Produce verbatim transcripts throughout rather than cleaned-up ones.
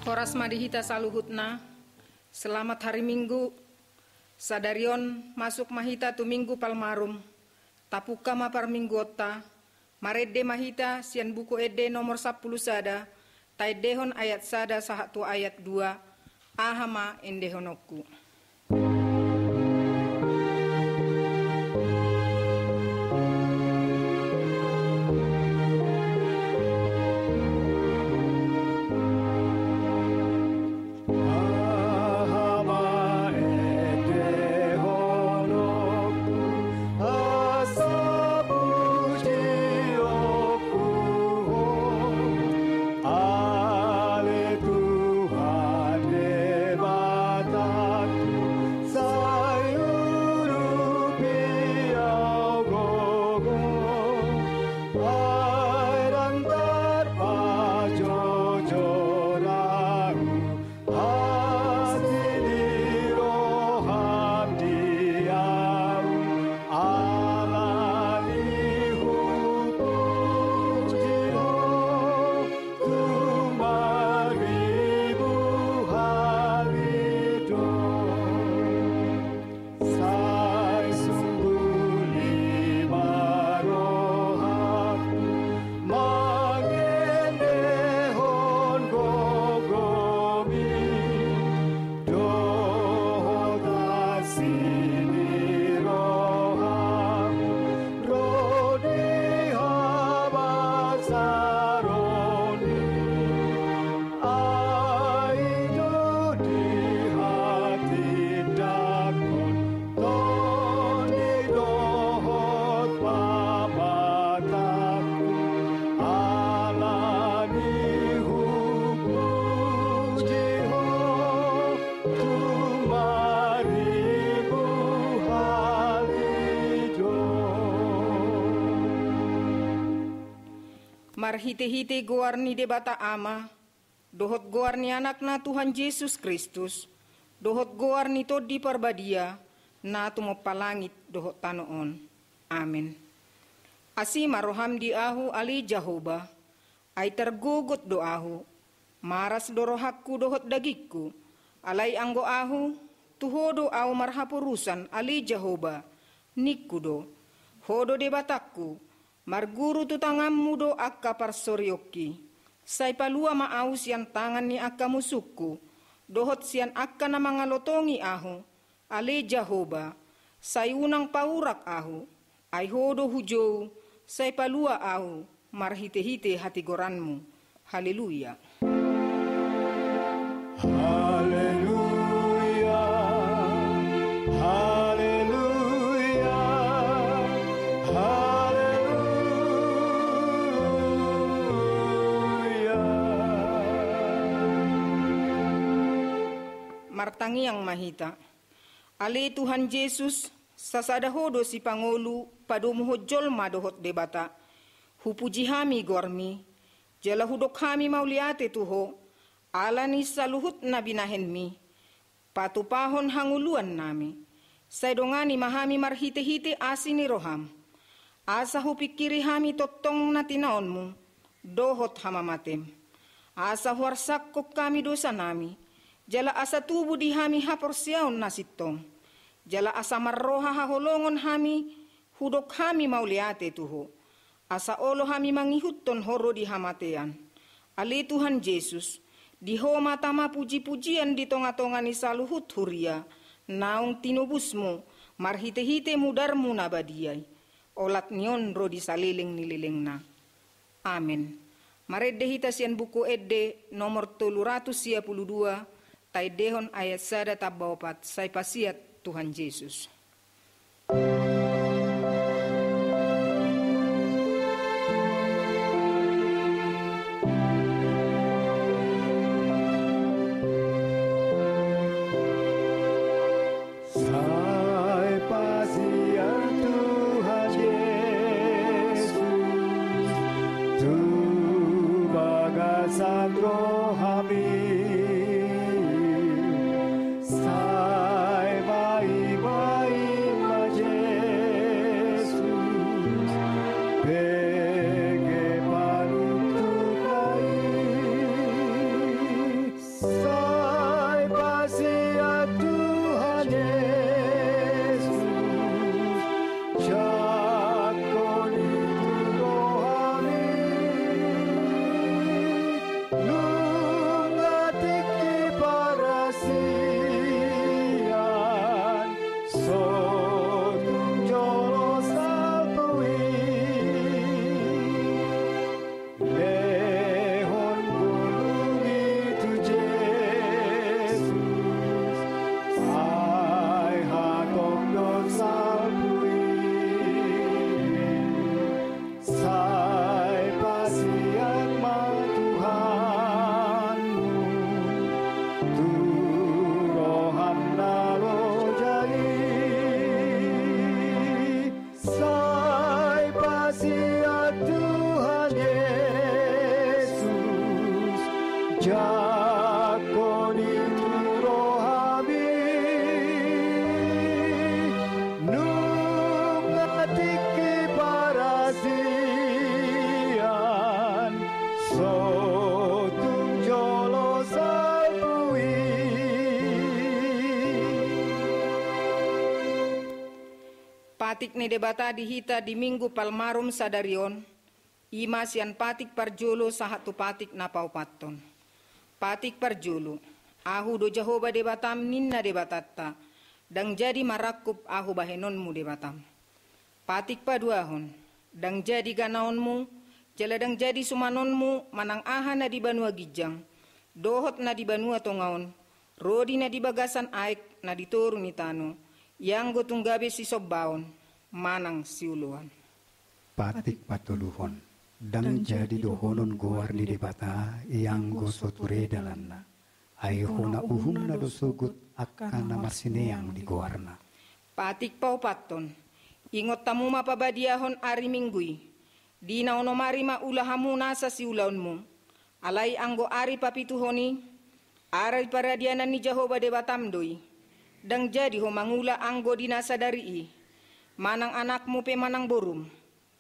Horas ma di hita saluhutna. Selamat hari Minggu. Sadari on masuk ma hita tu Minggu Palmarum. Tapungka ma parmingguonta. Marende ma hita sian Buku Ende nomor sampulu sada, taendehon ayat sada sahat tu ayat dua. Aha ma endehononku? Aha ma endehononku, asa pujionku Ho, ale Tuhan Debatangku, sai urupi au gogo, ai ndang tarpajojor au, asi ni roham di au, alani hupuji Ho tumaribu hali do. Sai sungguh lima rohangku mangendehon gogomi, dohot asi ni roham ro di habasaronmi. Ai do dihatindanghon tondi dohot pamatangku, alani hupuji Ho tumaribu hali do. Marhitehite goar ni Debata Ama, dohot goar ni Anakna Tuhan Jesus Kristus, dohot goar ni Tondi Parbadia, na tumompa langit dohot tano on. Amen. Asi ma roham di ahu, ale Jahowa, ai targogot do ahu, maras do rohangku dohot dagingku, alai anggo ahu, tu Ho do ahu marhaporusan, ale Jahowa, ningku do. Ho do Debatangku, marguru tu tanganmu do angka parsorionki. Sai palua ma ahu sian tangan ni angka musungku, dohot sian angka na mangalotongi ahu, ale Jahowa, sai unang paurak ahu, ai Ho do hujou, sai palua ahu marhitehite hatigoranmu. Haleluya. Haleluya, haleluya, haleluya. Martangiang ma hita. Ale Tuhan Jesus, sasada Ho do sipangolu padomuhon jolma dohot Debata. Hupuji hami goarmi, jala hudok hami mauliate tu Ho, ala ni saluhut na binahenmi, patupahon hangoluannami. Sai dongani ma hami marhitehite asi ni roham, asa hupingkiri hami tongtong na tinaonmu, dohot hamamatem. Asa huarsangkon hami dosanami, jala asa tubu di hami haporseaon na sintong. Jala asa marroha haholongon hami, hudok hami mauliate tu Ho. Asa olo hami mangihuthon Ho ro di hamatean. Ale Tuhan Jesus, di Ho ma tama pujipujian di tongatonga ni saluhut huria, naung tinobusmu, marhitehite mudarmu na badia i. Olat ni on ro di saleleng ni lelengna. Amen. Marende hita sian Buku Ende nomor tolu ratus sia pulu dua, taendehon ayat sada tamba opat, sai pasiat Tuhan Jesus. Sai pasiat Tuhan Jesus tu bagasan rohami, sai baibai Sian Tuhan Jesus, jangkon i tu rohami, nunga tingki parasian, so tung jolo salpu i. Patik ni Debata di hita di Minggu Palmarum sadari on, i ma sian patik parjolo sahat tu patik na paopathon. Patik parjolo, Ahu do Jahowa Debatam, ninna Debatanta, ndang jadi marangkup Ahu bahenonmu Debatam. Patik paduahon, ndang jadi ganaonmu, jala ndang jadi sumanonmu manang aha na di banua ginjang, dohot na di banua tonga on, ro di na di bagasan aek na di toru ni tano, ianggo tung gabe sisombaon manang sioloan. Patik patoluhon, ndang jadi dohonon goar ni Debata ianggo so ture dalanna, ai hona uhumna do sogot angka na marsineang di goarna. Patik paopathon, ingot hamu ma pabadiahon ari Minggu i, di na onom ari ma ula hamu nasa siulaonmu, alai anggo ari papituhon i, ari paradianan ni Jahowa Debatam do i, ndang jadi ho mangula anggo di na sadari i, manang anakmu pe manang borum,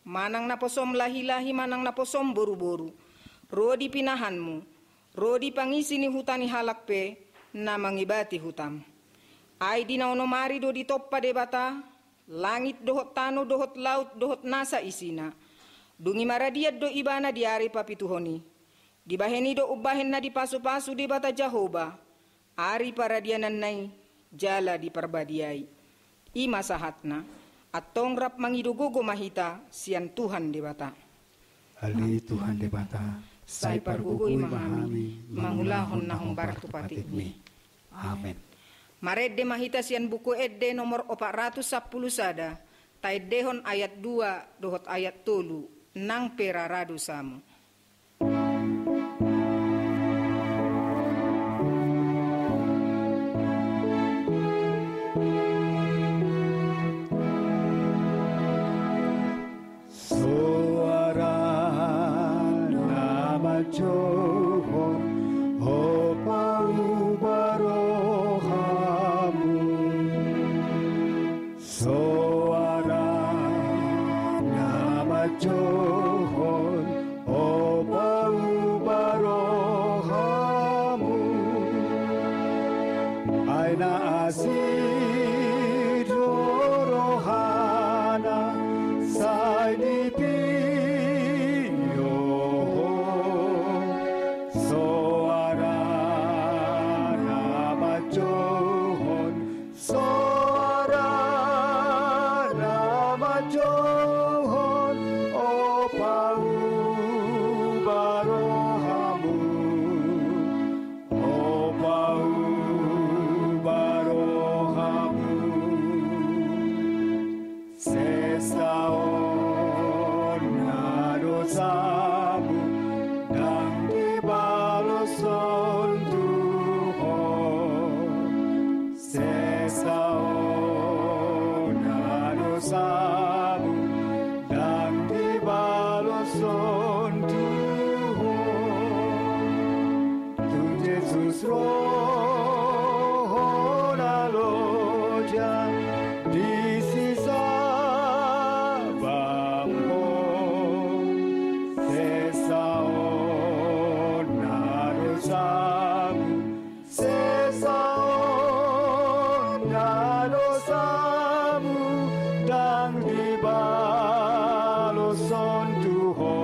manang naposom lahilahi manang naposom boruboru, ro di pinahanmu, ro di pangisi ni huta ni halak pe na mangibati hutam. Ai di na onom ari do ditompa Debata langit dohot tano dohot laut dohot nasa isina. Dung i maradian do ibana di ari papituhon i. Dibahen i do umbahen na dipasupasu Debata Jahowa ari paradiananna i jala diparbadiai. I ma sahatna, antong rap mangido gogo ma hita sian Tuhan Debata. Ale Tuhan Debata, sai pargogoi ma hami mangulahon na hombar tu patikmi. Amen. Marende ma hita sian Buku Ende nomor opat ratus sampulu sada, taendehon ayat dua dohot ayat tolu, nang pe rara dosamu. Soara na manjouhon, o pauba rohamu. Soara na manjouhon, o pauba rohamu. Ai na asing do rohana sai dipio ho. Soara na manjouhon, soara na manjouhon, o pauba rohamu. O pauba rohamu. Sesa on na dosamu, ndang dibaloshon tu ho. Sesa on na dosamu, ndang dibaloshon tu ho. Tung Jesus ro hona loja di sisabam ho. Sesa on na dosamu, sesa on na dosamu, ndang dibaloshon tu ho,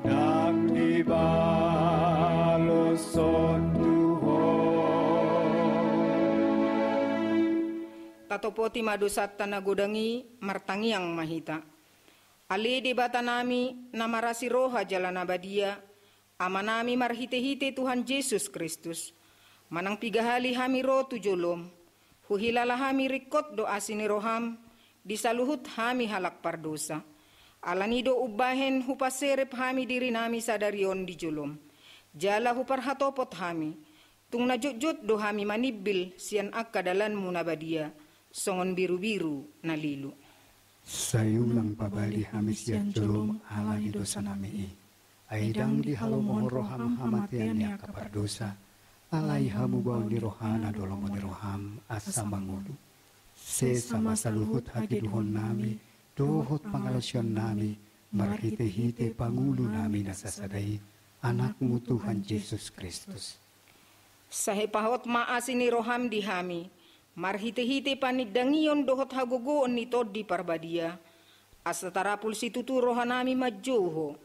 ndang dibaloshon tu ho. Tatopoti ma dosanta na godang i, martangiang ma hita. Ale Debatanami na marasi roha jala na badia, Amanami marhitehite Tuhan Jesus Kristus, manang piga hali hami ro tu jolom, huhilala hami ringkot do asi ni roham di saluhut hami halak pardosa. Alani do umbahen hupaserep hami dirinami sadari on di jolom, jala huparhatopot hami, tung na jotjot do hami manimbil sian angka dalanmu na badia, songon birubiru na lilu. Sai unang pabali hami sian jolom ala ni dosanami i. Ai ndang dihalomohon roham hamatean ni angka pardosa, alai hamubaon ni rohana do lomo ni roham asa mangolu. Sesa ma saluhut hatiduhonnami dohot pangalaosionnami marhitehite pangulunami na sasada i, Anakmu Tuhan Jesus Kristus. Sai pahot ma asi ni roham di hami, marhitehite panindangion dohot hagogoon ni Tondi Parbadia, asa tarapul situtu rohanami manjou Ho,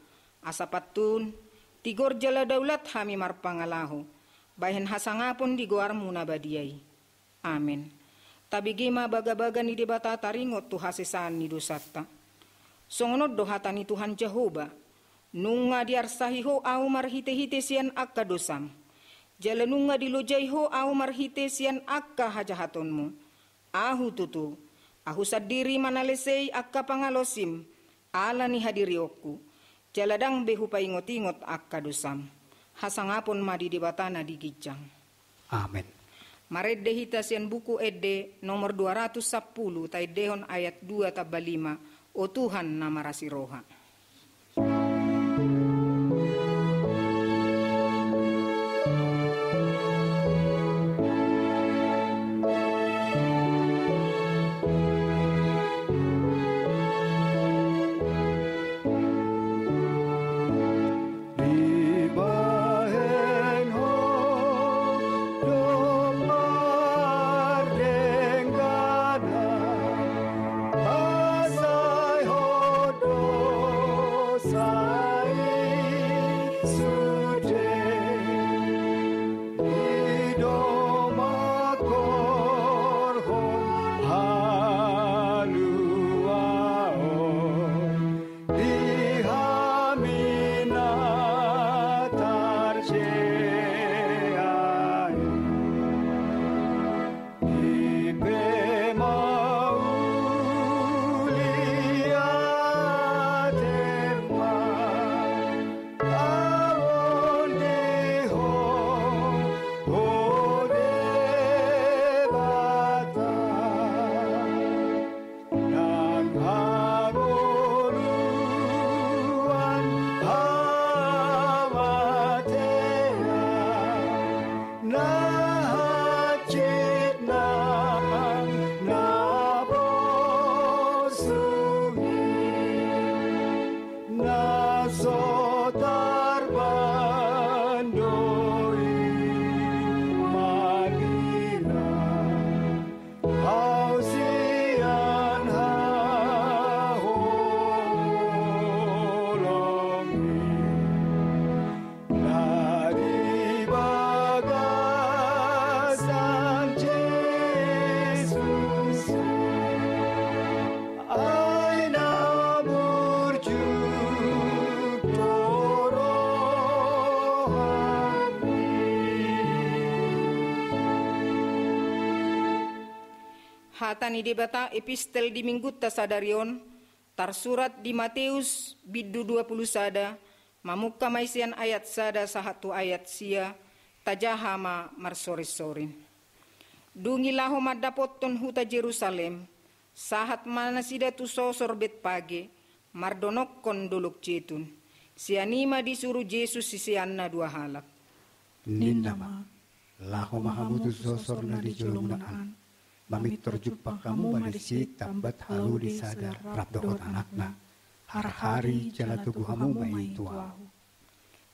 asa pantun, tigor jala daulat hami marpangalaho, bahen hasangapon di goarmu na badia i. Amen. Tabege ma bagabaga ni Debata taringot tu hasesaan ni dosanta. Songon on do hata ni Tuhan Jahowa: Nunga diarsahi Ho ahu marhitehite sian angka dosam, jala nunga dilojai Ho ahu marhite sian angka hajahatonmu. Ahu tutu, ahu sandiri ma na lesei angka pangalaosim, ala ni hadirionku, jala ndang be hupaingotingot angka dosam. Hasangapon ma di Debata na di ginjang. Amen. Marende hita sian Buku Ende nomor dua ratus sampulu, taendehon ayat dua tamba lima: O Tuhan na marasi roha. Dibahen Ho do pardengganan, asa i Ho do sai sude. Didomakhon Ho haluaon di hami na tarjea i. I pe mauliate ma ahu on di Ho, Ho Debata. Nang hangoluan, hamatean, na hansit nang na porsuk i, na so tarbando i manghilang. Ahu sian haholongi na di bagasan Jesus, ai na burju do rohami. Hata ni Debata, epistel di Minggunta sadari on, tarsurat di Mateus, bindu dua pulu sada, mamungka ma i sian ayat sada sahat tu ayat sia, tajaha ma marsorinsorin. Dung i laho mandapothon huta Jerusalem, sahat ma nasida tu sosor Betpage, mardonokkon Dolok Jetun. Sian i ma disuru Jesus siseanna dua halak. Ninna ma: Laho ma hamu tu sosor na di jolomuna an, mamintor jumpang hamu ma disi tambat halode sada rap dohot anakna. Harhari jala togu hamu ma i tu ahu.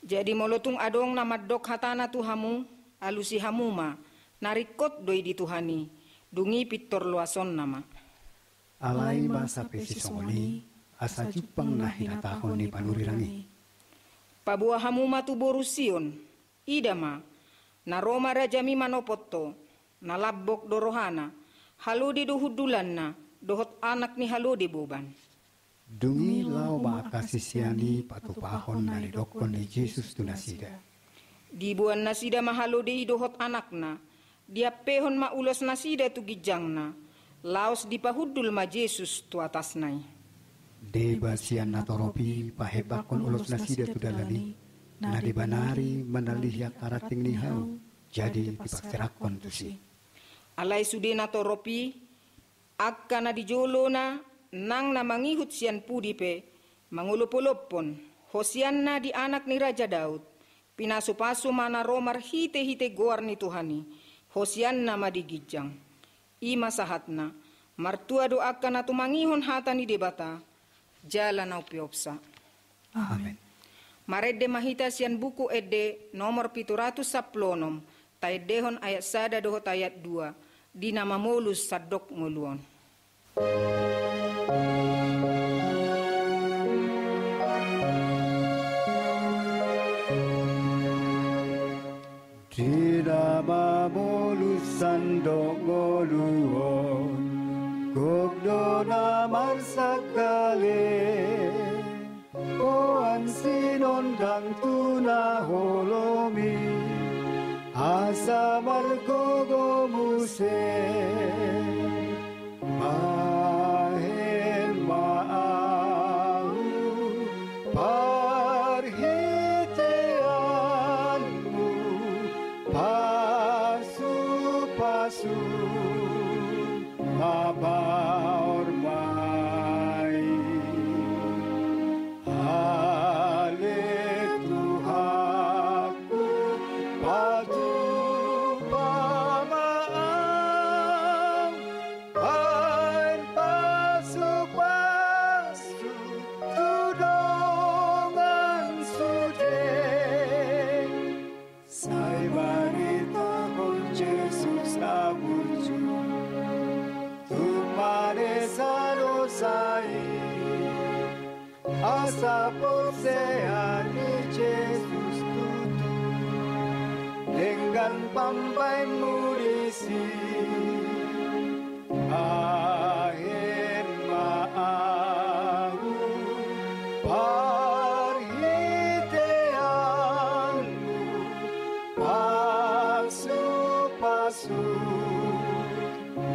Jadi molo tung adong na mandok hatana tu hamu, alusi hamu ma, na ringkot do i di Tuhan i, dung i pintor loasonna ma. Alai masa pe sisongon i, asa jumpang na hinatahon ni panurirang i. Paboa hamu ma tu boru Sion, ida ma, na ro ma rajami manopot ho, na lambok do rohana, halode do hundulanna, dohot anak ni halode boban. Dung i laho ma angka sisean i patupahon na nidokkon ni Jesus tu nasida. Diboan nasida ma halode i dohot anakna, diampehon ma ulos nasida tu ginjangna, laos dipahundul ma Jesus tu atasna i. Deba sian natorop i pahembanghon ulos nasida tu dalan i, na deba nari manalihi angka ranting ni hau, jadi diparserakhon tusi. Alai sude natorop i, angka na di jolona nang na mangihut sian pudi pe, mangolopolophon, Hosianna di anak ni Raja Daud, pinasupasu ma na ro marhitehite goar ni Tuhan i, Hosianna ma di ginjang. I ma sahatna. Martua do angka na tumangihon hata ni Debata, jala na umpeopsa. Amen. Marende ma hita sian Buku Ende nomor pitu ratus sampulu onom, taendehon ayat sada dohot ayat dua, di na mamolus sandok ngolu on. Di na mamolus sandok ngolu on, gok do na marsangkale, boan sinondang tu na holom i, asa margogo muse. Bahen ma ahu parhiteanmu, pasupasu ma baor ma i. Ale Tuhanku, patupa ma ahu, bahen pasupasu tu dongan sude. Sai baritahon Jesus na burju tu manesa dosa i, asa porsea di Jesus tutu denggan pambahenmu disi. Bahen ma ahu parhiteanmu, pasupasu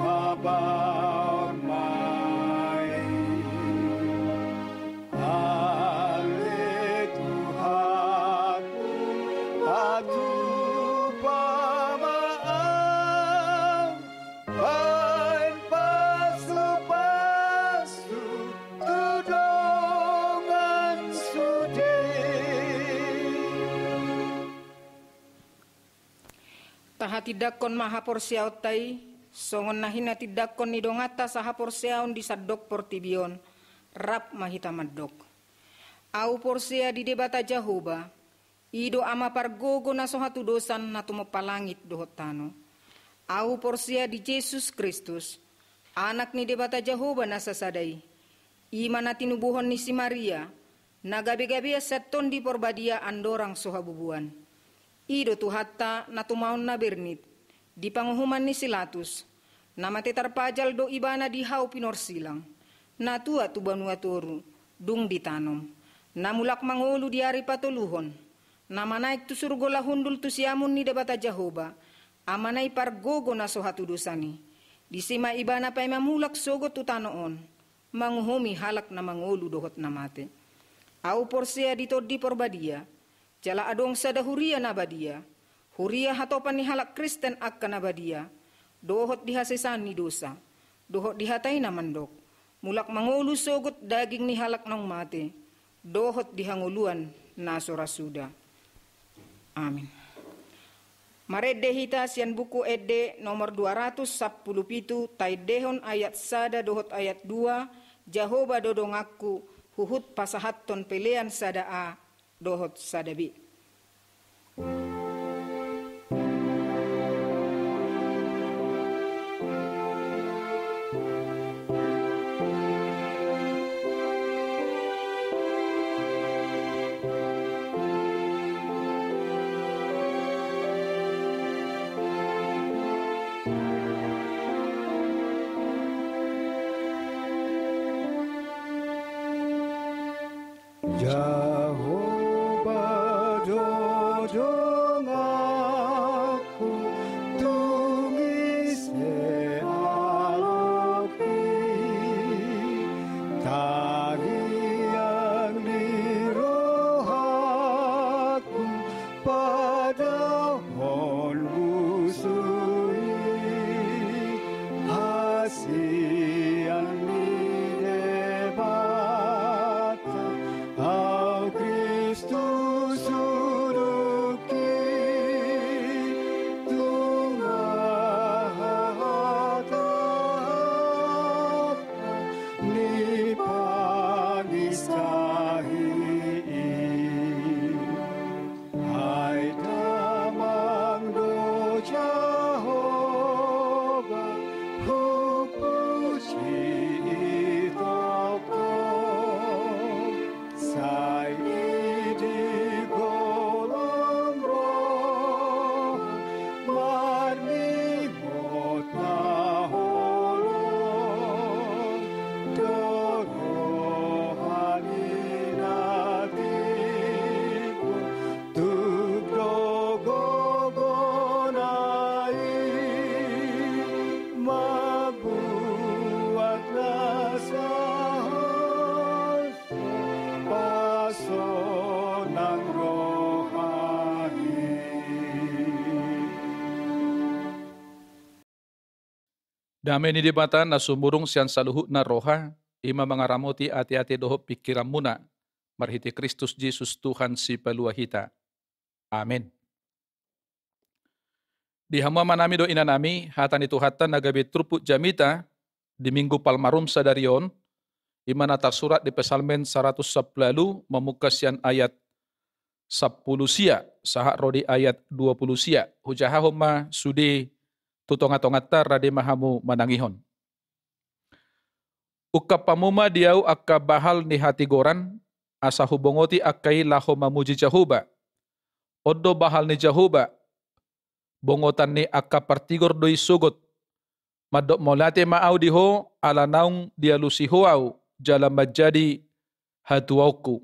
ma baor ma i. Ale Tuhanku, patupa ma ahu, bahen pasupasu tu dongan sude. Tahatindangkon ma haporseaonta i, songon na hinatindangkon ni donganta sahaporseaon di sandok portibi on, rap ma hita mandok. Ahu porsea di Debata Jahowa, i do Ama pargogo na so hatudosan na tumompa langit dohot tano. Ahu porsea di Jesus Kristus, Anak ni Debata Jahowa na sasada i, i ma na tinubuhon ni si Maria, na gabegabean sian Tondi Porbadia andorang so habubuan. I do Tuhanta na tumaon na bernit, di panguhuman ni si Latus, na mate tarpajal do ibana di hau pinorsilang, na tuat tu banua toru, dung ditanom, na mulak mangolu di ari patoluhon, na manaek tu surgo laho hundul tu siamun ni Debata Jahowa, Amana i pargogo na so hatudosan i. Disi ma ibana paima mulak sogot tu tano on, manguhumi halak na mangolu dohot na mate. Ahu porsea di Tondi Porbadia, jala adong sada huria na badia, huria hatopan ni halak Kristen angka na badia, dohot di hasesaan ni dosa, dohot di hata i na mandok, mulak mangolu sogot daging ni halak naung mate, dohot di hangoluan na so ra suda. Amin. Marende hita sian Buku Ende nomor dua ratus sampulu pitu, taendehon ayat sada dohot ayat dua, Jahowa do donganku, huhut pasahathon pelean sada A dohot sada B. Jahowa do donganku, tung ise alopi, tangiang ni rohaku, padahon musu i, hasian ni Dame ni Debata na sumurung sian saluhutna roha, i ma mangaramoti ateate dohot pingkiranmuna, marhite Kristus Jesus Tuhan Sipalua hita. Amen. Di hamu amanami dohot inanami, hata ni Tuhanta na gabe turpuk jamita di Minggu Palmarum sadari on, i ma na tarsurat di Psalmen saratus sampulu ualu, mamungka sian ayat sampulu sia sahat ro di ayat dua pulu sia. Hujahahon ma sude tu tongatonganta, rade ma hamu manangihon. Ungkap hamu ma di ahu angka bahal ni hatigoran, asa hubongoti angka i laho mamuji Jahowa. On do bahal ni Jahowa, bongotan ni angka partigor do i sogot. Mandok mauliate ma ahu di ho, ala naung dialusi ho ahu, jala manjadi hatuaonku.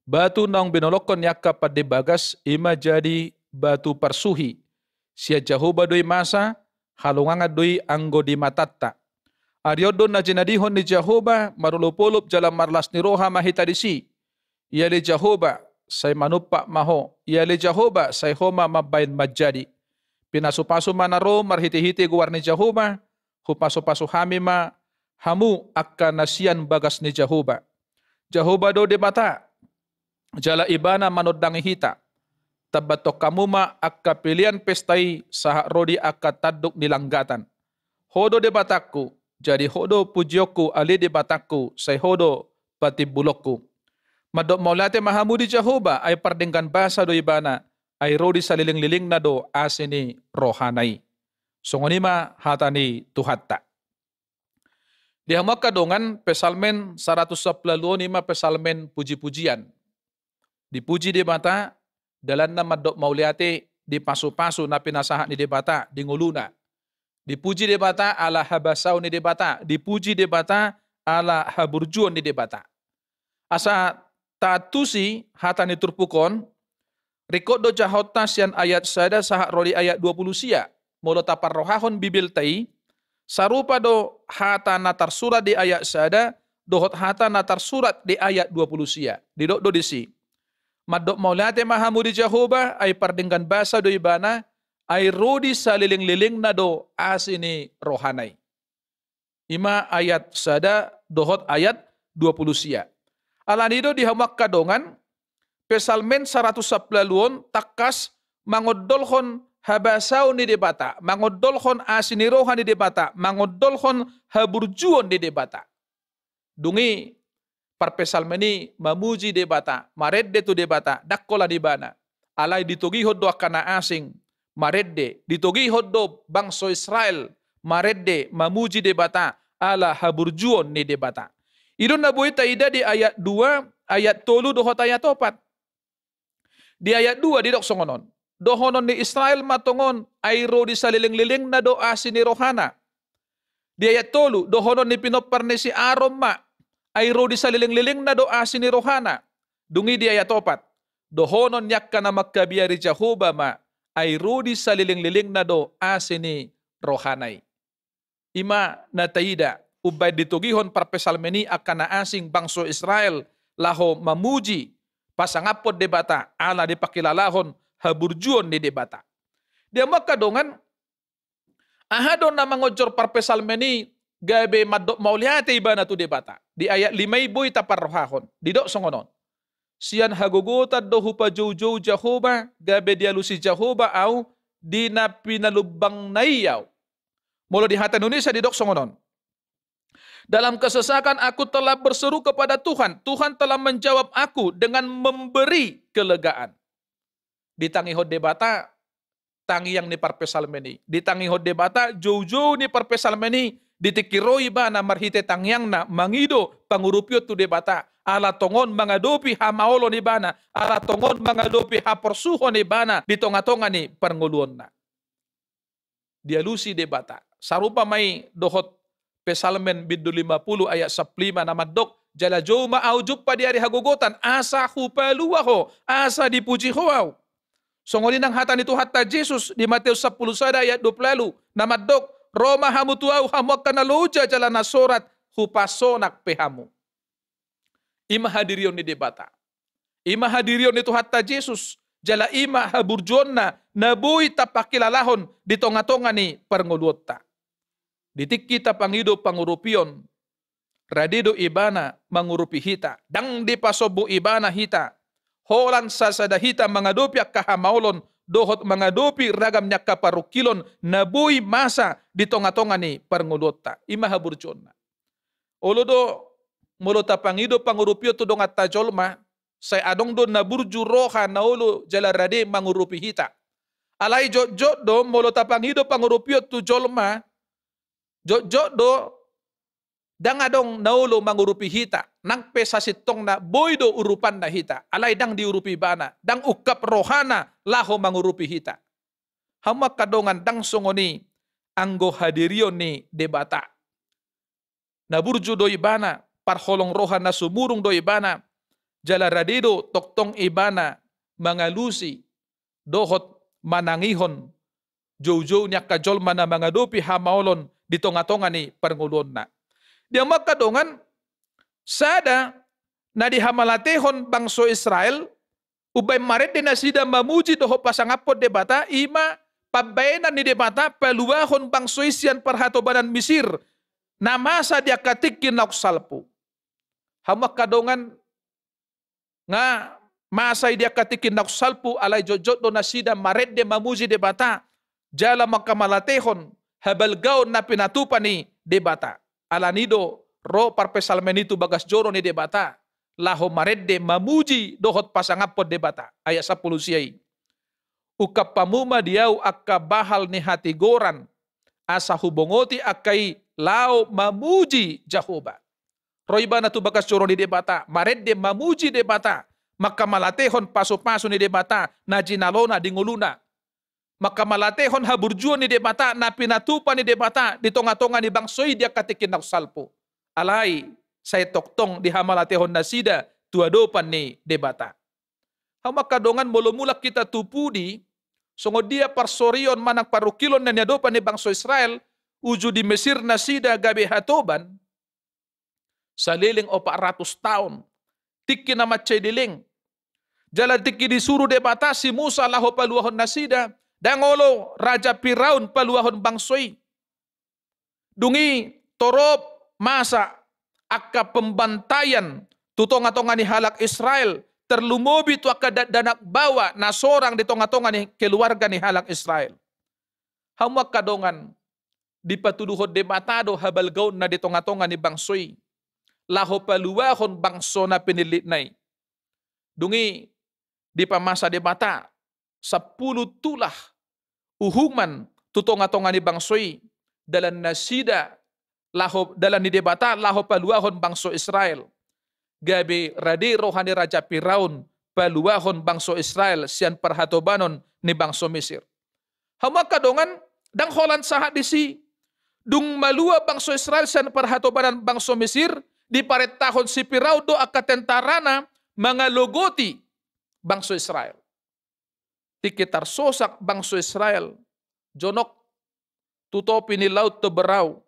Batu naung binolongkon ni angka pande bagas, i ma jadi batu parsuhi. Sian Jahowa do i masa, halongangan do i anggo di matanta. Ari on do na jinadihon ni Jahowa, marolopolop jala marlas ni roha ma hita disi. Ia ale Jahowa, sai manumpak ma ho. Ia ale Jahowa, sai ho ma mambahen manjadi. Pinasupasu ma na ro marhitehite goar ni Jahowa, hupasupasu hami ma hamu angka na sian bagas ni Jahowa. Jahowa do Debata, jala Ibana manondangi hita. Tambathon hamu ma angka pelean pesta i sahat ro di angka tanduk ni langgatan. Ho do Debatangku, jadi ho do pujionku, ale Debatangku, sai ho do patimbulonku. Mandok mauliate ma hamu di Jahowa, ai pardenggan basa do Ibana, ai ro di salelenglelengna do asi ni rohana i. Songon i ma hata ni Tuhanta. Di hamu angka dongan, Psalmen saratus sampulu ualu on i ma psalmen pujipujian. Dipuji Debata, dalanna mandok mauliate, dipasupasu na pinasahat ni Debata di ngoluna. Dipuji Debata ala habasaon ni Debata, dipuji Debata ala haburjuon ni Debata. Asa taantusi hata ni turpuk on, ringkot do jahonta sian ayat sada sahat ro di ayat dua pulu sia. Molo taparrohahon Bibelta i, sarupa do hata na tarsurat di ayat sada dohot hata na tarsurat di ayat dua pulu sia. Didok do disi: Mandok mauliate ma hamu di Jahowa, ai pardenggan basa do Ibana, ai ro di salelenglelengna do asi ni rohana i. I ma ayat sada dohot ayat dua pulu sia. Alani do di hamu angka dongan, Psalmen saratus sampulu ualu on tangkas mangondolhon habasaon ni Debata, mangondolhon asi ni roha ni Debata, mangondolhon haburjuon ni Debata. Dung i parpsalmen i mamuji Debata, marende tu Debata, ndang holan ibana. Alai ditogihon do angka na asing marende, ditogihon do bangso Israel marende, mamuji Debata ala haburjuon ni Debata. I do na boi taida di ayat dua, ayat tolu dohot ayat opat. Di ayat dua didok songon on: Dohonon ni Israel ma tongon, ai ro di salelenglelengna do asi ni rohana. Di ayat tolu, dohonon ni pinompar ni si Aron ma, ai ro di salelenglelengna do asi ni rohana. Dung i di ayat opat, dohonon ni angka na mangkabiari Jahowa ma, ai ro di salelenglelengna do asi ni rohana i. I ma na taida, umbahen ditogihon parpsalmen i angka na asing bangso Israel laho mamuji, pasangaphon Debata, ala dipangkilalahon haburjuon ni Debata. Di hamu angka dongan, aha do na mangonjor parpsalmen i gabe mandok mauliate ibana tu Debata? Di ayat lima i boi taparrohahon, didok songon on: Sian hagogotan do hupajoujou Jahowa, gabe dialusi Jahowa ahu, di na pinalumbangna i ahu. Molo di hata Indonesia didok songon on: Dalam kesesakan aku telah berseru kepada Tuhan, Tuhan telah menjawab aku dengan memberi kelegaan. Ditangihon Debata tangiang ni parpsalmen i. Ditangihon Debata joujou ni parpsalmen i, di tingki ro ibana marhite tangiangna mangido pangurupion tu Debata. Ala tongon mangadopi hamaolon ibana, ala tongon mangadopi haporsuhon ibana di tongatonga ni parngoluonna. Dialusi Debata. Sarupa ma i dohot Psalmen bindu lima pulu ayat sampulu lima na mandok: Jala jou ma ahu jumpa di ari hagogotan, asa hupalua ho, asa dipuji ho ahu. Songon i nang hata ni Tuhanta Jesus di Mateus sampulu sada ayat dua pulu ualu na mandok: Ro ma hamu tu ahu, hamu angka na loja jala na sorat, hupasonang pe hamu. I ma hadirion ni Debata. I ma hadirion ni Tuhanta Jesus, jala i ma haburjuonna na boi tapangkilalahon di tongatonga ni parngoluonta. Di tingki tapangido pangurupion, rade do Ibana mangurupi hita. Ndang dipasombu Ibana hita holan sasada hita mangadopi angka hamaolon dohot mangadopi ragam ni angka parungkilon na boi masa di tongatonga ni parngoluonta. I ma haburjuonna. Olo do, molo tapangido pangurupion tu donganta jolma, sai adong do na burju roha na olo jala rade mangurupi hita. Alai jotjot do, molo tapangido pangurupion tu jolma, jotjot do, ndang adong na olo mangurupi hita. Nang pe sasintongna boi do urupanna hita, alai ndang diurupi Ibana, ndang ungkap rohana laho mangurupi hita. Hamu angka dongan, ndang songon i anggo hadirion ni Debata. Na burju do Ibana, parholong roha na sumurung do Ibana, jala rade do tongtong Ibana mangalusi dohot manangihon joujou ni angka jolma na mangadopi hamaolon di tongatonga ni parngoluonna. Di hamu angka dongan, sada na dihamalatehon bangso Israel, umbaen marende nasida mamuji dohot pasangaphon Debata, i ma pambaenan ni Debata paluahon bangso i sian parhatobanan Misir, na masa di angka tingki naung salpu. Hamu angka dongan, nga masa i di angka tingki naung salpu, alai jotjot do nasida marende mamuji Debata, jala manghamalatehon habalgaon na pinatupa ni Debata. Alani do ro parpsalmen i tu bagas joro ni Debata, laho marende mamuji dohot pasangaphon Debata. Ayat sampulu sia i. Ungkap hamu ma di ahu angka bahal ni hatigoran, asa hubongoti angka i laho mamuji Jahowa. Ro ibana tu bagas joro ni Debata, marende mamuji Debata, manghamalatehon pasupasu ni Debata na jinalona di ngoluna. Manghamalatehon haburjuon ni Debata na pinatupa ni Debata di tongatonga ni bangso i di angka tingki naung salpu. Alai sai tongtong dihamalatehon nasida tu adopan ni Debata. Hamu angka dongan, molo mulak hita tu pudi, songon dia parsorion manang parungkilon na niadopan ni bangso Israel, uju di Mesir nasida gabe hatoban, saleleng opat ratus taon. Tingki na mansai leleng. Jala tingki disuru Debata si Musa laho paluahon nasida, ndang olo raja Firaun paluahon bangso i. Dung i torop masa angka pembantaian tu tongatonga ni halak Israel, tarlumobi tu angka dakdanak baoa na sorang di tongatonga ni keluarga ni halak Israel. Hamu angka dongan, dipatuduhon Debata do habalgaonna di tongatonga ni bangso i, laho paluahon bangso na pinillitna i. Dung i dipamasa Debata sampulu tulah uhuman tu tongatonga ni bangso i, dalan nasida laho, dalan ni Debata laho paluahon bangso Israel. Gabe rade roha ni raja Firaun paluahon bangso Israel sian parhatobanon ni bangso Mesir. Hamu angka dongan, ndang holan sahat disi. Dung malua bangso Israel sian parhatobanan bangso Mesir, diparentahon si Firaun do angka tentarana mangalogoti bangso Israel. Tingki tarsosak bangso Israel, jonok tu topi ni Laut Toberau.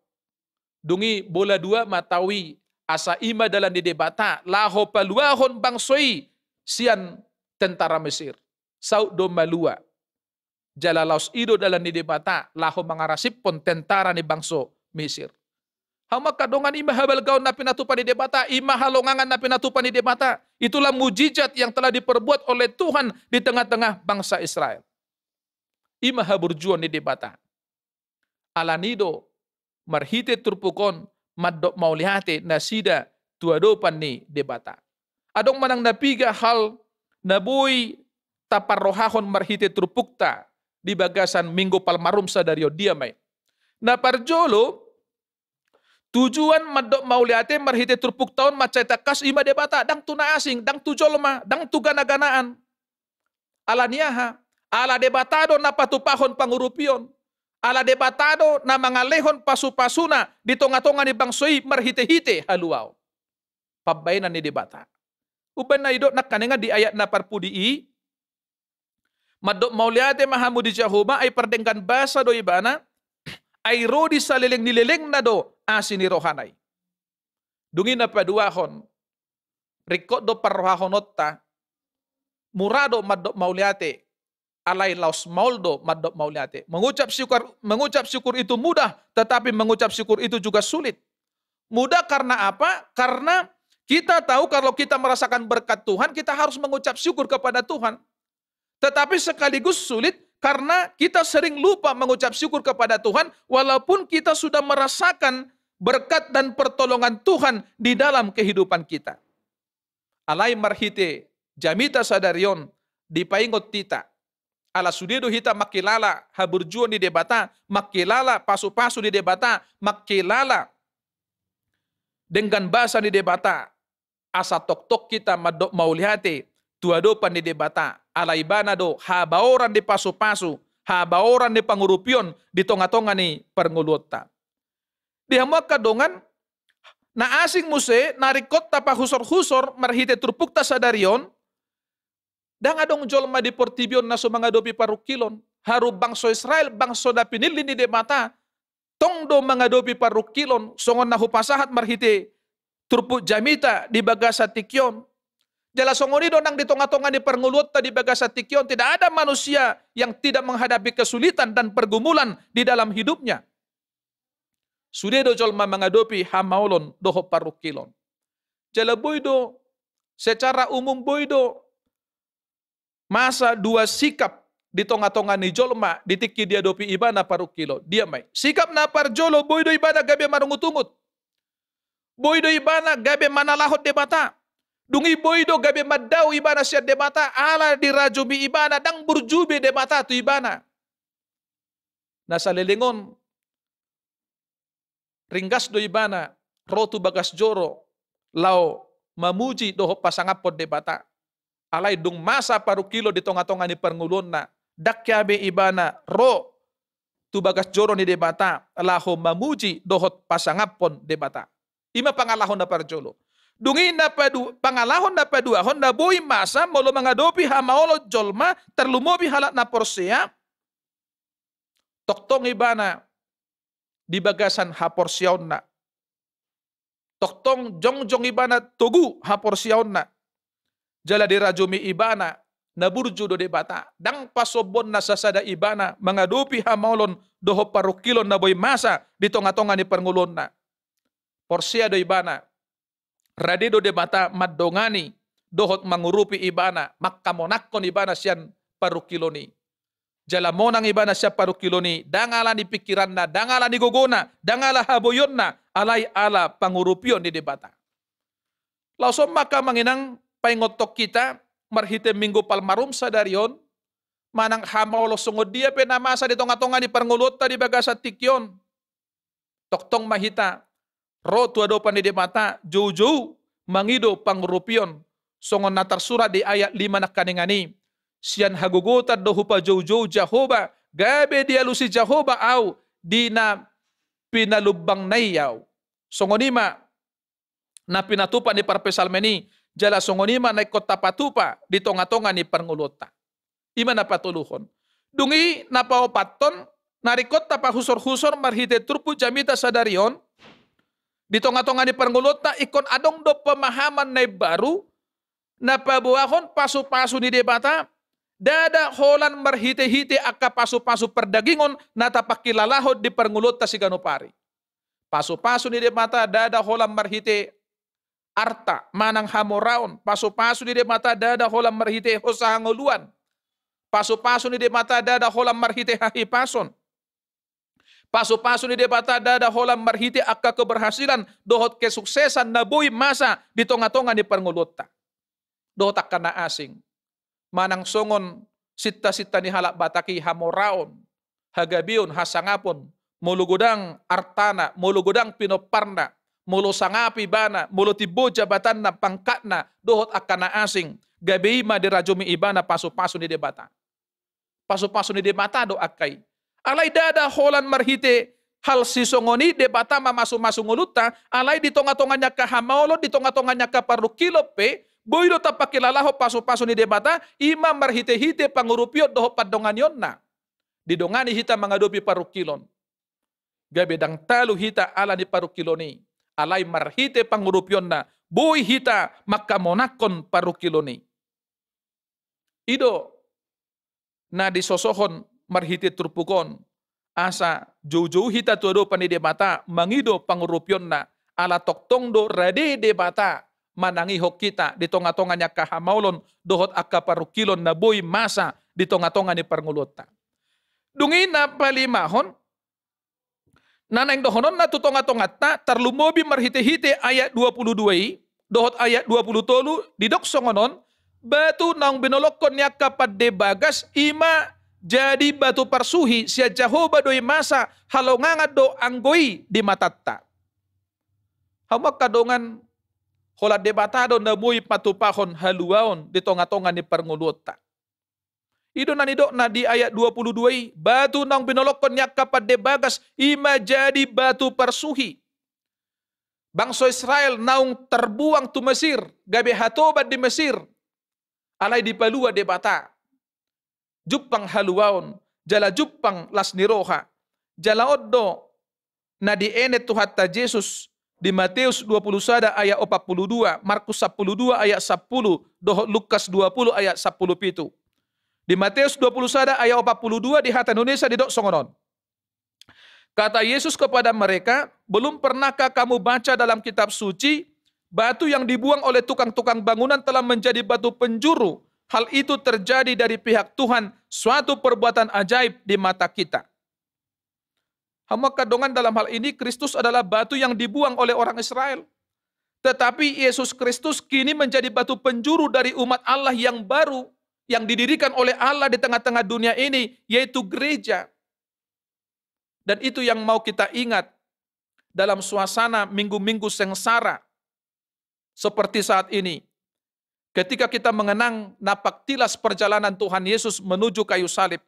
Dung i bola dua ma tao i, asa i ma dalan ni Debata laho paluahon bangso i sian tentara Mesir. Saut do malua. Jala laos i do dalan ni Debata laho mangarasiphon tentara ni bangso Mesir. Hamu angka dongan, i ma habalgaon na pinatupa ni Debata, i ma halongangan na pinatupa ni Debata. Itulah mujizat yang telah diperbuat oleh Tuhan di tengah-tengah bangsa Israel. I ma haburjuon ni Debata. Alani do marhite turpuk on mandok mauliate nasida tu adopan ni Debata. Adong manang na piga hal na boi taparrohahon marhite turpukta di bagasan Minggu Palmarum sadari on? Dia ma i? Na parjolo, tujuan mandok mauliate marhite turpukta on mansai tangkas i ma Debata, ndang tu na asing, ndang tu jolma, ndang tu ganaganaan. Alani aha? Ala Debata do na patupahon pangurupion. Ala Debata do na mangalehon pasupasuna di tongatonga ni bangso i marhitehite haluaon. Pambaenan ni Debata. Umbaen na didok nangkaningan di ayat na parpudi i, mandok mauliate ma hamu di Jahowa, ai pardenggan basa do ibana, ai ro di saleleng ni lelengna do asi ni rohana i. Dung i na paduahon, ringkot do parrohahononta, mura do mandok mauliate, alai laos maol do mandok mauliate. Mengucap syukur, mengucap syukur itu mudah, tetapi mengucap syukur itu juga sulit. Mudah karena apa? Karena kita tahu kalau kita merasakan berkat Tuhan, kita harus mengucap syukur kepada Tuhan. Tetapi sekaligus sulit karena kita sering lupa mengucap syukur kepada Tuhan, walaupun kita sudah merasakan berkat dan pertolongan Tuhan di dalam kehidupan kita. Alai marhite jamita sadari on dipaingot hita. Ala sude do hita mangkilala haburjuon ni Debata, mangkilala pasupasu ni Debata, mangkilala denggan basa ni Debata. Asa tongtong hita mandok mauliate tu adopan ni Debata, ala Ibana do habaoran ni pasupasu, habaoran ni pangurupion di tongatonga ni parngoluonta. Di hamu angka dongan, na asing muse na ringkot tapahusorhusor marhite turpukta sadari on, ndang adong jolma di portibi on na so mangadopi parungkilon. Haru bangso Israel, bangso na pinillit ni Debata, tong do mangadopi parungkilon, songon na hupasahat marhite turpuk jamita di bagasan tingki on. Jala songon i do nang di tongatonga ni parngoluonta di bagasan tingki on, tidak ada manusia yang tidak menghadapi kesulitan dan pergumulan di dalam hidupnya. Sude do jolma mangadopi hamaolon dohot parungkilon. Jala boi do, secara umum boi do masa dua sikap di tongatonga ni jolma di tingki diadopi ibana parungkilon. Dia ma i? Sikap na parjolo, boi do ibana gabe marungutungut. Boi do ibana gabe manalahon Debata. Dung i boi do gabe mandao ibana sian Debata, ala dirajumi ibana, ndang burju be Debata tu ibana. Na saleleng on, ringgas do ibana ro tu bagas joro laho mamuji dohot pasangaphon Debata. Alai dung masa parungkilon di tongatonga ni parngoluonna, ndang hea be ibana ro tu bagas joro ni Debata laho mamuji dohot pasangaphon Debata. I ma pangalaho na parjolo. Dung i na padu-, pangalaho na paduahon, na boi masa molo mangadopi hamaolon jolma, tarlumobi halak na porsea, tongtong ibana di bagasan haporseaonna. Tongtong jongjong ibana togu haporseaonna. Jala dirajumi ibana na burju do Debata. Ndang pasombonna sasada ibana mangadopi hamaolon dohot parungkilon na boi masa di tongatonga ni parngoluonna. Porsea do ibana, rade do Debata mandongani dohot mangurupi ibana, mangkamonangkon ibana sian parungkilon i. Jala monang ibana sian parungkilon i, ndang ala ni pingkiranna, ndang ala ni gogona, ndang ala haboionna, alai ala pangurupion ni Debata. Laos on ma angka amang inang, paingothon hita marhite Minggu Palmarum sadari on, manang hamaolon songon dia pe na masa di tongatonga ni parngoluonta di bagasan tingki on. Tongtong ma hita ro tu adopan ni Debata, joujou mangido pangurupion, songon na tarsurat di ayat lima nangkaningan i: Sian hagogotan do hupajoujou Jahowa, gabe dialusi Jahowa ahu di na pinalumbangna i ahu. Songon i ma na pinatupa ni parpsalmen i, jala songon i ma na ingkon tapatupa di tongatonga ni parngoluonta. I ma na patoluhon. Dung i na paopathon, na ringkot tapahusorhusor marhite turpuk jamita sadari on, di tongatonga ni parngoluonta ingkon adong do pemahaman na imbaru, na paboahon pasupasu ni Debata, ndada holan marhitehite angka pasupasu pardagingon na tapangkilalahon di parngoluonta siganup ari. Pasupasu ni Debata ndada holan marhite arta manang hamoraon, pasupasu ni Debata ndada holan marhite hosa hangoluan, pasupasu ni Debata ndada holan marhite hahipason, pasupasu ni Debata ndada holan marhite angka keberhasilan dohot kesuksesan na boi masa di tongatonga ni parngoluonta. Dohot angka na asing, manang songon sintasinta ni halak Batak i, hamoraon, hagabeon, hasangapon, molo godang artana, molo godang pinomparna, molo sangap ibana, molo timbo jabatanna, pangkatna, dohot angka na asing, gabe i ma dirajumi ibana pasupasu ni Debata. Pasupasu ni Debata do angka i. Alai ndada holan marhite hal sisongon i Debata mamasumasu ngolunta, alai di tongatonga ni angka hamaolon, di tongatonga ni angka parungkilon pe, boi do tapangkilalahon pasupasu ni Debata, i ma marhitehite pangurupion dohot pandonganionna. Didongani hita mangadopi parungkilon, gabe ndang talu hita ala ni parungkilon i, alai marhite pangurupionna boi hita mangkamonangkon parungkilon i. I do na disosohon marhite turpuk on, asa joujou hita tu adopan ni Debata mangido pangurupionna, ala tongtong do rade Debata manangihon hita di tongatonga ni angka hamaolon dohot angka parungkilon na boi masa di tongatonga ni parngoluonta. Dung i na palimahon, na naeng dohononna tu tongatonganta, tarlumobi marhitehite ayat dua pulu dua i dohot ayat dua pulu tolu, didok songon on: Batu naung binolongkon ni angka pande bagas i ma jadi batu parsuhi, sian Jahowa do i masa, halongangan do anggo i di matanta. Hamu angka dongan, holan Debata do na boi patupahon haluaon di tongatonga ni parngoluonta. I do na nidokna di ayat dua pulu dua i: Batu naung binolongkon ni angka pande bagas i ma jadi batu parsuhi. Bangso Israel naung tarbuang tu Mesir, gabe hatoban di Mesir, alai dipalua Debata. Jumpang haluaon jala jumpang las ni roha. Jala on do na dienet Tuhanta Jesus di Mateus dua pulu sada ayat opat pulu dua, Markus sampulu dua ayat sampulu, dohot Lukas dua pulu ayat sampulu pitu. Di Mateus dua pulu sada ayat opat pulu dua, di hata Indonesia didok songon on: Kata Yesus kepada mereka, "Belum pernahkah kamu baca dalam kitab suci, batu yang dibuang oleh tukang-tukang bangunan telah menjadi batu penjuru? Hal itu terjadi dari pihak Tuhan, suatu perbuatan ajaib di mata kita." Hamu angka dongan, dalam hal ini Kristus adalah batu yang dibuang oleh orang Israel. Tetapi Yesus Kristus kini menjadi batu penjuru dari umat Allah yang baru, yang didirikan oleh Allah di tengah-tengah dunia ini, yaitu gereja. Dan itu yang mau kita ingat dalam suasana minggu-minggu sengsara seperti saat ini. Ketika kita mengenang napak tilas perjalanan Tuhan Yesus menuju kayu salib.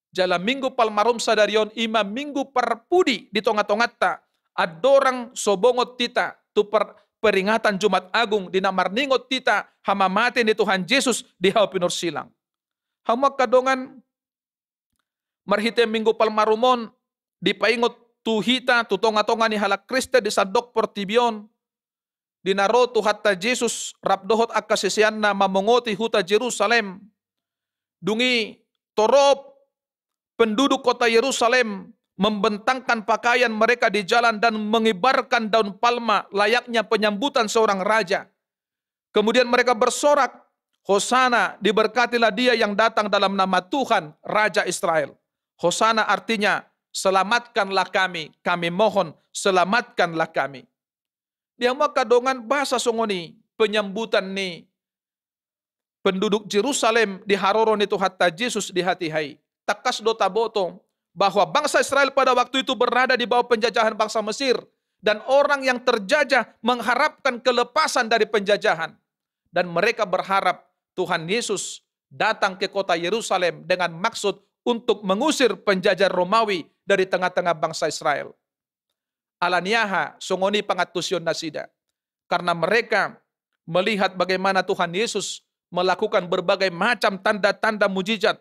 Jala Minggu Palmarum sadari on i ma minggu parpudi di tongatonganta, andorang so bongot hita tu per-, peringatan Jumat Agung di na marningot hita hamamate ni Tuhan Jesus di hau pinarsilang. Hamu angka dongan, marhite Minggu Palmarum on, dipaingot tu hita, tu tongatonga ni halak Kristen di sandok portibi on, di na ro Tuhanta Jesus rap dohot angka siseanna mamongoti huta Jerusalem. Dung i torop penduduk kota Yerusalem membentangkan pakaian mereka di jalan dan mengibarkan daun palma layaknya penyambutan seorang raja. Kemudian mereka bersorak, "Hosana, diberkatilah dia yang datang dalam nama Tuhan, Raja Israel. Hosana artinya, selamatkanlah kami, kami mohon, selamatkanlah kami." Di hamu angka dongan, boasa songon i penyambutan ni penduduk Jerusalem di haroro ni Tuhanta Jesus di hatiha i? Tangkas do taboto bahwa bangsa Israel pada waktu itu berada di bawah penjajahan bangsa Mesir, dan orang yang terjajah mengharapkan kelepasan dari penjajahan. Dan mereka berharap Tuhan Yesus datang ke kota Yerusalem dengan maksud untuk mengusir penjajah Romawi dari tengah-tengah bangsa Israel. Ala ni aha songon i pangantusion nasida? Karena mereka melihat bagaimana Tuhan Yesus melakukan berbagai macam tanda-tanda mujizat.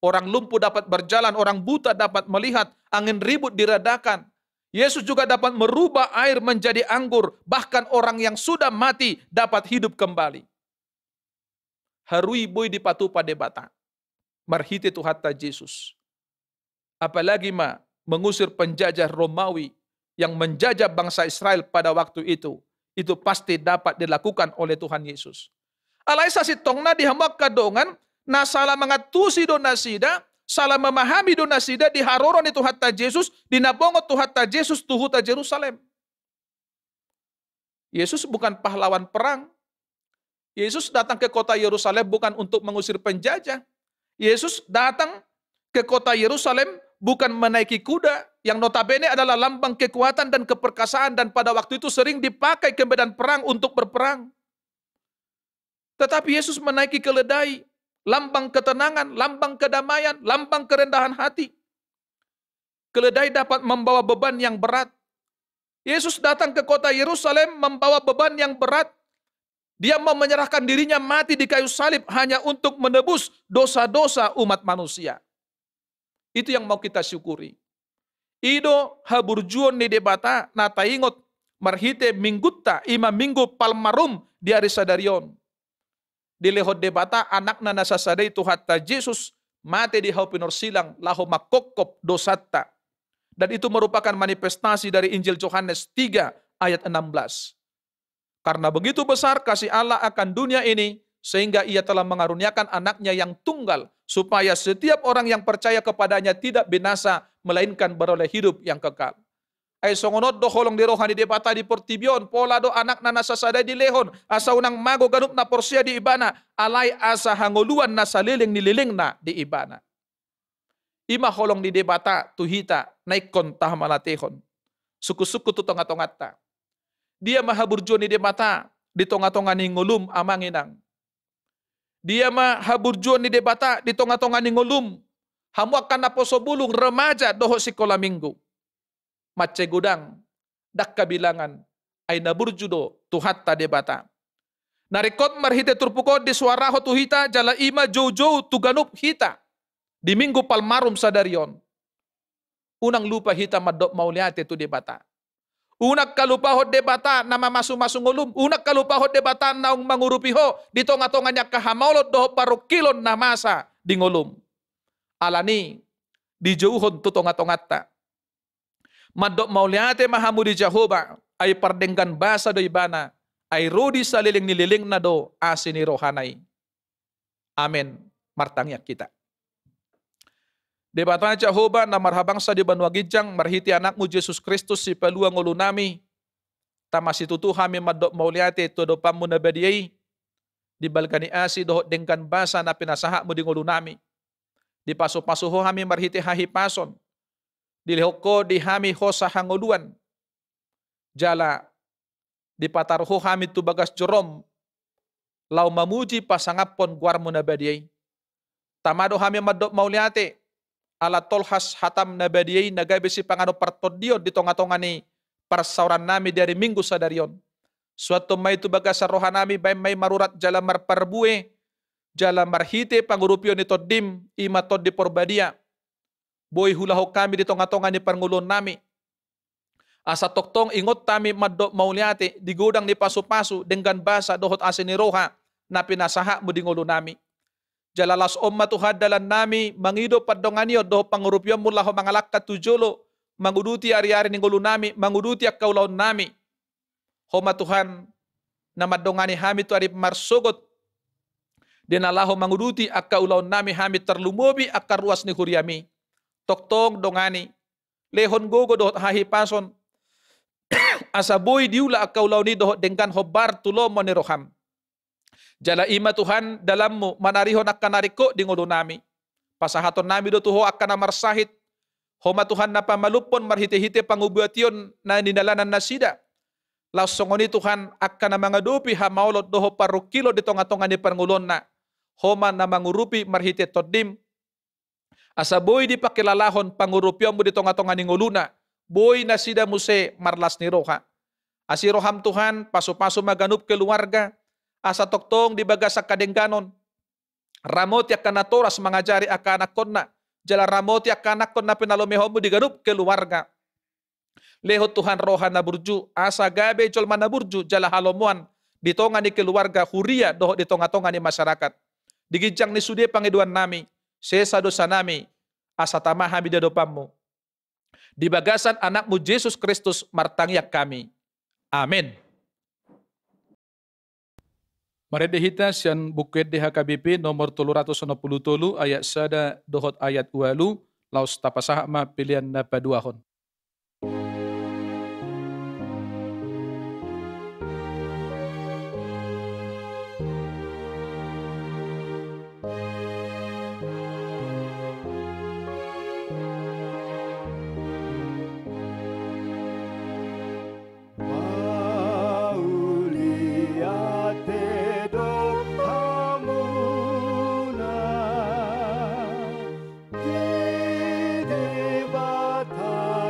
Orang lumpuh dapat berjalan, orang buta dapat melihat, angin ribut diredakan. Yesus juga dapat merubah air menjadi anggur, bahkan orang yang sudah mati dapat hidup kembali. Haru i boi dipatupa Debata marhite Tuhanta Jesus. Apalagi ma mengusir penjajah Romawi yang menjajah bangsa Israel pada waktu itu, itu pasti dapat dilakukan oleh Tuhan Yesus. Alai sasintongna di hamu angka dongan, na sala mangantusi do nasida, sala memahami do nasida di haroro ni Tuhanta Jesus, di na bongot Tuhanta Jesus tu huta Jerusalem. Yesus bukan pahlawan perang. Yesus datang ke kota Yerusalem bukan untuk mengusir penjajah. Yesus datang ke kota Yerusalem bukan menaiki kuda, yang notabene adalah lambang kekuatan dan keperkasaan, dan pada waktu itu sering dipakai ke medan perang untuk berperang. Tetapi Yesus menaiki keledai, lambang ketenangan, lambang kedamaian, lambang kerendahan hati. Keledai dapat membawa beban yang berat. Yesus datang ke kota Yerusalem membawa beban yang berat. Dia mau menyerahkan dirinya mati di kayu salib hanya untuk menebus dosa-dosa umat manusia. Itu yang mau kita syukuri. I do haburjuon ni Debata na taingot marhite minggunta, i ma Minggu Palmarum di ari sadari on. Dilehon Debata Anakna na sasada i, Tuhanta Jesus, mate di hau pinorsilang laho mangkophop dosanta. Dan itu merupakan manifestasi dari Injil Johannes tiga ayat enam belas. Karena begitu besar kasih Allah akan dunia ini, sehingga Ia telah mengaruniakan Anak-Nya yang tunggal, supaya setiap orang yang percaya kepada-Nya tidak binasa, melainkan beroleh hidup yang kekal. Ai songon on do holong ni roha ni Debata di portibi on, pola do Anak-Na na sasada i dilehon, asa unang mago ganup na porsea di Ibana, alai asa hangoluan na saleleng ni lelengna di Ibana. I ma holong ni Debata tu hita na ingkon tahamauliatehon. Sungkun-sungkun tu tonga-tonganta. Dia ma haburjuon ni Debata di tonga-tonga ni ngolum, amang inang? Dia ma haburjuon ni Debata di tonga-tonga ni ngolum, hamu angka naposo bulung, remaja dohot sikola minggu? Mansai godang, ndang habilangan, ai na burju do Tuhanta Debata. Na ringkot marhite turpuk on disuarahon tu hita, jala i ma joujou tu ganup hita di Minggu Palmarum sadari on. Unang lupa hita mandok mauliate tu Debata. Unang halupahon Debata na mamasu-masu ngolum, unang halupahon Debata naung mangurupi ho di tonga-tonga ni angka hamaolon dohot parungkilon na masa di ngolum. Alani, dijouhon tu tonga-tonganta. Mandok mauliate ma hamu di Jahowa, ai pardenggan basa do Ibana, ai ro di saleleng ni lelengna do asi ni rohana i. Amen. Martangiang hita. Debata Jahowa na marhabangsa di banua ginjang, marhite Anakmu Jesus Kristus sipalua ngolunami, tama situtu hami mandok mauliate tu adopanmu na badia i, di balga ni asi dohot denggan basa na pinasahatmu di ngolunami. Dipasu-pasu ho hami marhite hahipason, dilehon ho di hami hosa hangoluan, jala dipataru ho hami tu bagas jorom, laho mamuji pasangaphon goarmu na badia i. Tama do hami mandok mauliate, ala tolhas hatam na badia i na gabe sipanganon partondion di tonga-tonga ni parsaorannami di ari Minggu sadari on. Suanhon ma i tu bagasan rohanami, bahen ma i marurat jala marparbue, jala marhite pangurupion ni Tondim, i ma Tondi Porbadia, boi huulahon hami di tonga-tonga ni parngoluonnami. Asa tongtong ingot hami mandok mauliate di godang ni pasu-pasu, denggan basa dohot asi ni roha na pinasahatmu di ngolunami. Jala laos on ma Tuhan dalannami mangido pandonganion dohot pangurupionmu laho mangalangka tu jolo, manguduti ari-ari ni ngolunami, manguduti angka ulaonnami. Ho ma Tuhan, na mandongani hami tu ari marsogot, di na laho manguduti angka ulaonnami hami, tarlumobi angka ruas ni huriami. Tongtong dongani, lehon gogo dohot hahipason, asa boi diula angka ulaon i dohot denggan hombar tu lomo ni roham. Jala i ma Tuhan dalanmu manarihon angka na ringkot di ngolunami. Pasahatonnami do tu ho angka na marsahit. Ho ma Tuhan na pamalumhon marhite-hite pangubation na ninalanan nasida. Laos songon i Tuhan, angka na mangadopi hamaolon dohot parungkilon di tonga-tonga ni parngoluonna, ho ma na mangurupi marhite Tondim, asa boi dipangkilalahon pangurupionmu di tonga-tonga ni ngoluna, boi nasida muse marlas ni roha. Asi roham Tuhan, pasu-pasu ma ganup keluarga, asa tongtong di bagasan hadengganon, ramoti angka natoras mangajari angka anakkonna, jala ramoti angka anakkon na pinalumehonmu di ganup keluarga. Lehon Tuhan roha na burju, asa gabe jolma na burju jala halomoan di tonga ni keluarga, huria dohot di tonga-tonga ni masyarakat. Di ginjang ni sude pangidoannami, sesa dosanami, asa tama hami di adopanmu. Di bagasan Anakmu Jesus Kristus martangiang hami. Amen. Marende hita sian Buku Ende H K B P nomor tolu ratus onom pulu tolu, ayat sada dohot ayat ualu, laos tapasahat ma pelean na paduahon. Mauliate do hamuna di Debata.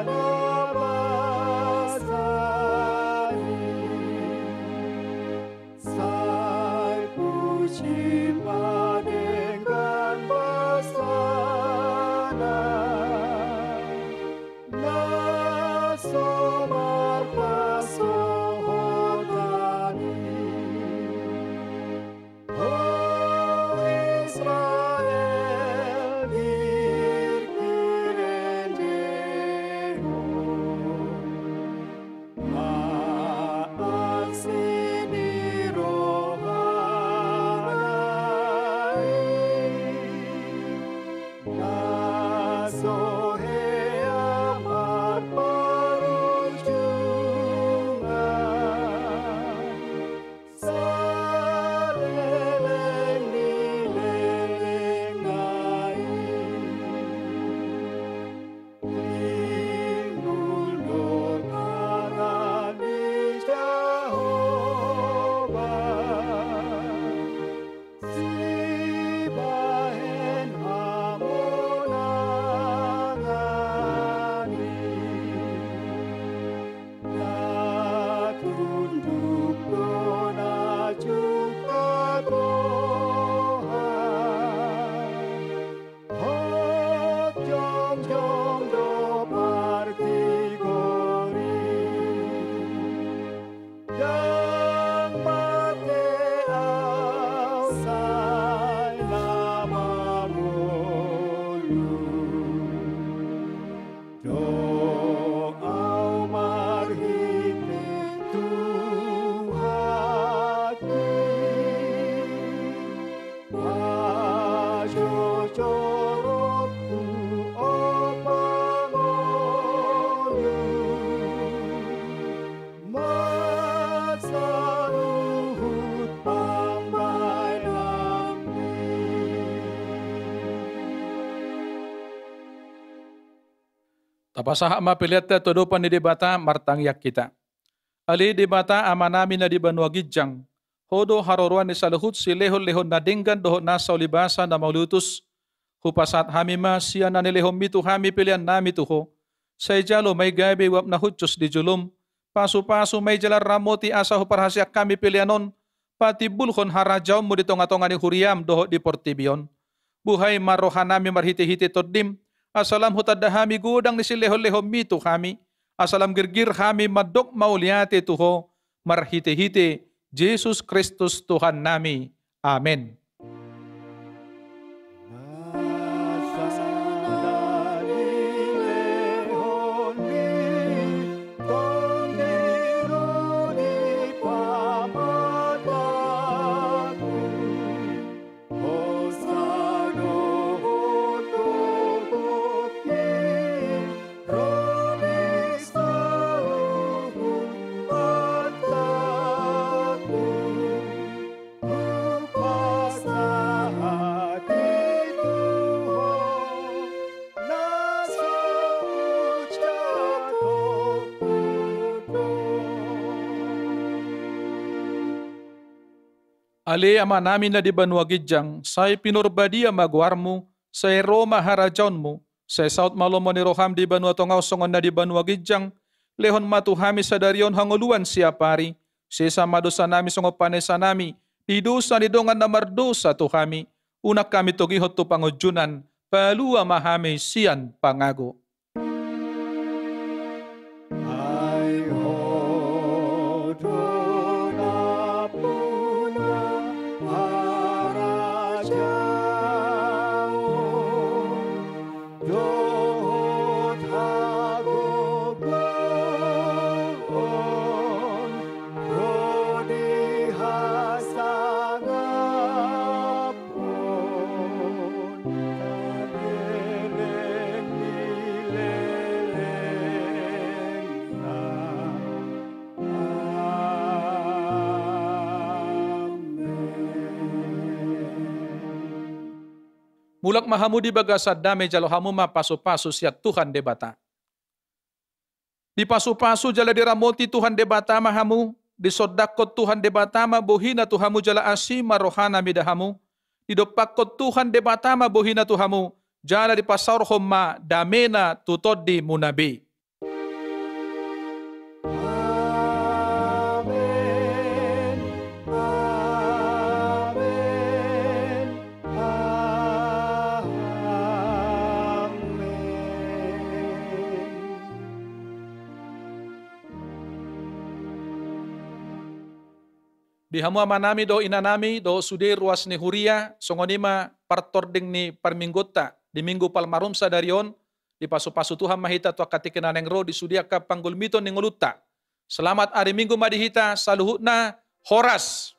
Sai na mangolu do au marhite Tuhanki. Pajojoronku o pangolu, marsaluhut pambahenanki. Tapasahat ma peleanta tu adopan ni Debata, martangiang hita. Ale Debata Amanami na di banua ginjang, Ho do haroroan ni saluhut silehonlehon na denggan dohot nasa ulibasa na mauliutus. Hupasahat hami ma sian na nilehonmi tu hami peleannami tu Ho. Sai jalo ma i gabe uap na hushus di jolom. Pasupasu ma i jala ramoti asa huparhaseang hami pelean on patimbulhon harajaonmu di tongatonga ni huriam dohot di portibi on. Buhai ma rohanami marhitehite Tondim, asa lam hutanda hami godang ni silehonlehonmi tu hami, asa lam girgir hami mandok mauliate tu Ho, marhitehite Jesus Kristus Tuhannami. Amen. Ale Amanami na di banua ginjang, sai pinarbadia ma goarmu, sai ro ma harajaonmu, sai saut ma lomo ni roham di banua tonga on songon na di banua ginjang. Lehon ma tu hami sadari on hangoluan siapari. Sesa ma dosanami songon panesanami di dosa ni dongan na mardosa tu hami. Unang hami togihon tu pangunjunan, palua ma hami sian pangago. Ai Ho do nampuna harajaon dohot hagogoon ro di hasangap Mulak ma hamu di bagasan dame, jalo hamu ma pasupasu sian Tuhan Debata. Dipasupasu jala diramoti Tuhan Debata ma hamu, disondangkon Tuhan Debata ma bohina tu hamu jala asi ma rohana mida hamu, didompakkon Tuhan Debata ma bohina tu hamu, jala dipasaorhon ma damena tu tondimuna be. Amen. Amen. Amen. Di hamu amanami dohot inanami dohot sude ruas ni huria, songon i ma partording ni parmingguonta di Minggu Palmarum sadari on. Dipasupasu Tuhan ma hita tu angka tingki na naeng ro di sude angka panggulmiton ni ngolunta. Selamat ari Minggu ma di hita saluhutna. Horas.